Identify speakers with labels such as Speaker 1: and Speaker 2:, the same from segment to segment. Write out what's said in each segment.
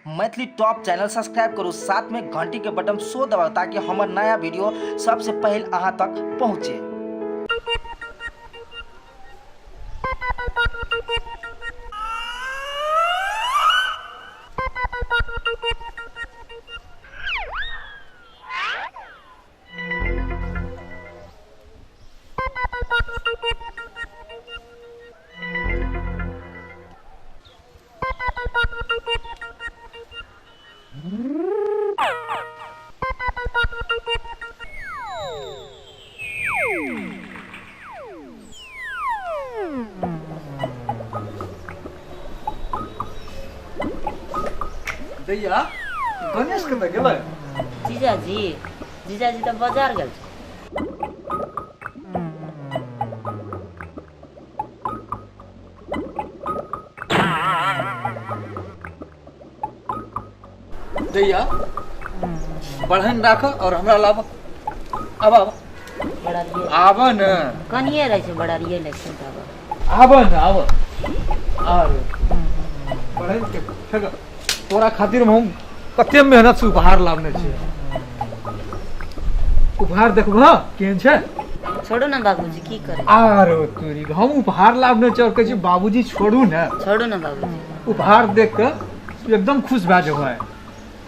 Speaker 1: Maithili top channel subscribe करू, साथ में घंटी के बटन सो दबाउ ताकि हमर नया वीडियो सबसे पहले अहाँ तक पहुँचे।
Speaker 2: दैया गणेश कतऽ गेलै?
Speaker 3: जीजाजी, जीजाजी तऽ बाजार गेल छै।
Speaker 2: दैया बढ़न राख और हमरा लाब। आब आब
Speaker 3: बड़ारिये
Speaker 2: आब न,
Speaker 3: कनिये रहै छै, बड़ारिये लै छै तब।
Speaker 2: आब न, आब आर बढ़न के फेक। तोरा खातिर हम कते मेहनत से उपहार लाबने छियै। उपहार देखबह केहन छै?
Speaker 3: छोड़ू ने बाबूजी, की करे?
Speaker 2: आरो तोरी, हम उपहार लाबने छियै और कहै छी बाबूजी छोड़ू ने।
Speaker 3: छोड़ू ने बाबूजी।
Speaker 2: उपहार देख के एकदम खुश भए जेबै,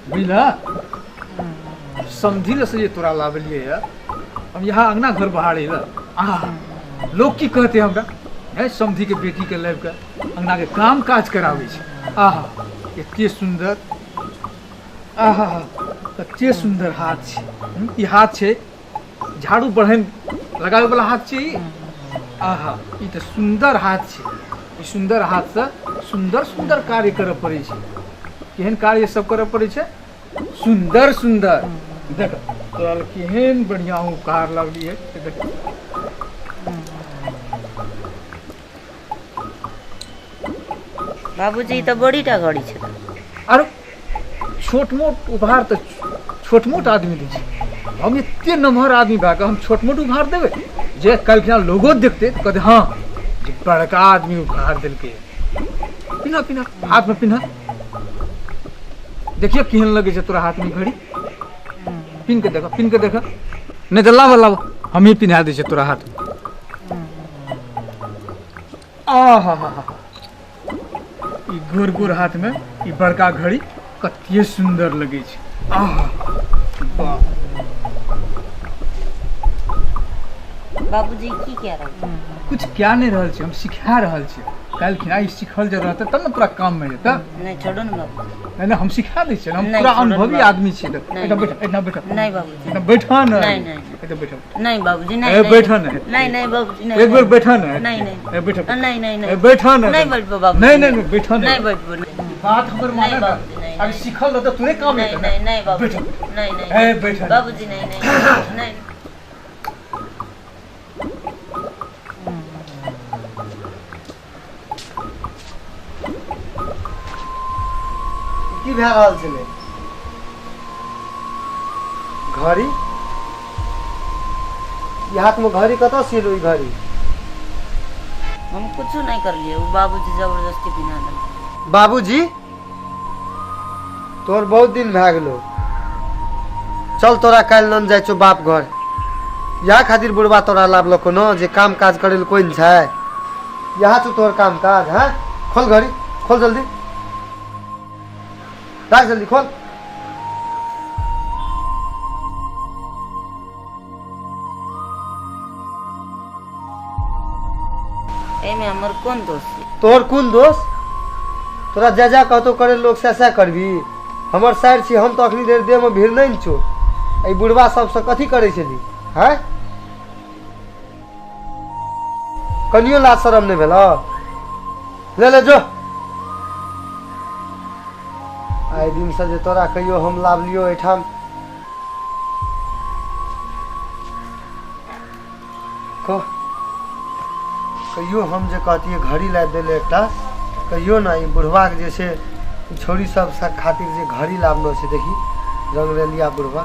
Speaker 2: बुझलह? समझी ले से जे तोरा लाबलियै ये, हम यहाँ अंगना घर बहारै लए। आहा, लोग की कहते हमरा? है समधी के बेटी के लाबि के अंगना के काम काज कराबै छै। आहा, एते सुन्दर, आहा, कते सुन्दर हाथ छै। ई हाथ छै झाड़ू बढ़ैन लगाबै वाला हाथ छै ई। आहा, ई तऽ सुन्दर हाथ छै। ई सुन्दर हाथसँ सुन्दर सुन्दर कार्य करऽ पड़ै छै। केहन कार्य सब करऽ पड़ै छै? सुन्दर सुन्दर। देख तोरा लए केहन बढ़िआँ उपहार लावलियै, देख।
Speaker 3: बाबूजी, ई तऽ बड़ी टा घड़ी छै।
Speaker 2: आरो छोट मोट उपहार तऽ छोट मोट आदमी दै छै। हम एते नमहर आदमी भए कऽ हम छोट मोट उपहार देबै जे काल्हि लोगो देखतै तऽ कहतै हँ जे बड़का आदमी उपहार देलकै। पिन्ह पिन्ह, हाथमे पिन्ह, देखियो केहन लगै छै तोरा हाथमे घड़ी। पिन्ह के देख, पिन्ह के देख। नहि तऽ लाबऽ लाबऽ, हमही पिन्हा दै छियै तोरा हाथमे। आहा हा हा, ई गोर गोर हाथमे ई बड़का घड़ी कते सुन्दर लगै छै। आहा वाह।
Speaker 3: बाबूजी, की कह रहल छी?
Speaker 2: कुछ क्या नहि रहल छी, हम सिखा रहल छी। काल्हि खिना ई सिखल जे रहतै तब ने तोरा काममे जेतै।
Speaker 3: नहि, छोड़ू ने बाबूजी।
Speaker 2: नहि नहि, हम सिखा दै छियै ने, हम
Speaker 3: नहि,
Speaker 2: पूरा
Speaker 3: छोड़ू ने
Speaker 2: अनुभवी
Speaker 3: बाबू।
Speaker 2: आदमी छियै तऽ।
Speaker 3: नहि,
Speaker 2: एहिठाम
Speaker 3: नहि।
Speaker 2: बैठ, एहिठाम बैठ।
Speaker 3: नहि बाबूजी।
Speaker 2: एहिठाम बैठ ने।
Speaker 3: नहि, नहि।
Speaker 2: एहिठाम बैठ।
Speaker 3: नहीं बाबूजी, नहीं।
Speaker 2: ए,
Speaker 3: नहीं,
Speaker 2: बैठो ने।
Speaker 3: नहीं नहीं बाबूजी, नहीं।
Speaker 2: एक बेर
Speaker 3: नहीं।
Speaker 2: बैठो ने।
Speaker 3: नहीं नहीं।
Speaker 2: ए, बैठो।
Speaker 3: नहीं नहीं नहीं।
Speaker 2: ए, बैठो ने।
Speaker 3: नहीं बैठबो बाबूजी।
Speaker 2: नहीं नहीं नहीं, बैठो ने।
Speaker 3: नहीं बैठबो, नहीं।
Speaker 2: बात हमर माने
Speaker 3: नहीं
Speaker 2: ना।
Speaker 3: बाबूजी, नहीं,
Speaker 2: अभी
Speaker 3: नहीं।
Speaker 2: सिखल रहतै तोरे काम
Speaker 3: नहीं
Speaker 2: एतै ने।
Speaker 3: नहीं नहीं बाबूजी।
Speaker 2: बैठो।
Speaker 3: नहीं नहीं।
Speaker 2: ए, बैठो ने।
Speaker 3: बाबूजी, नहीं नहीं नहीं।
Speaker 4: की भए रहल छलै? घड़ी ई हाथमे घड़ी कतऽ सिलू ई घड़ी?
Speaker 3: हम कुछ नहीं कर लिए, वो बाबूजी जबरदस्ती पिना देलक।
Speaker 4: बाबूजी, तोर बहुत दिन भए गेलो। चल, तोरा काल्हि नन जाइ छौ बाप घर। इएह खातिर बुढ़बा तोरा लाबलको न जे काम काज करै लए कोइ नहि छै। यहाँ छौ तोहर काम काज? हाँ, खोल घड़ी, खोल जल्दी, राख जल्दी, खोल।
Speaker 3: एहिमे हमर कोन दोष छै?
Speaker 4: तोहर कोन दोष? तोरा जा जा कहतो करे लोग से से करबी। हमर साइड छी, हम तऽ अखनी देर देहमे भीड़ नहि ने छौ। एहि बुढ़बा सबसँ कथी करै छली? हैं, कनियो लाज शरम नहि भेल? ले ले जो। आइ दिनसँ जे तोरा कहियो हम लाबलियो एहिठाम, कह कहियो हम जे कहतियै घड़ी लाबि दै लए एकटा, कहियो ने। ई बुढ़बाके जे छै छौड़ी सब खातिर जे घड़ी लाबनो छै, देखी रंगरेलिया बुढ़बा।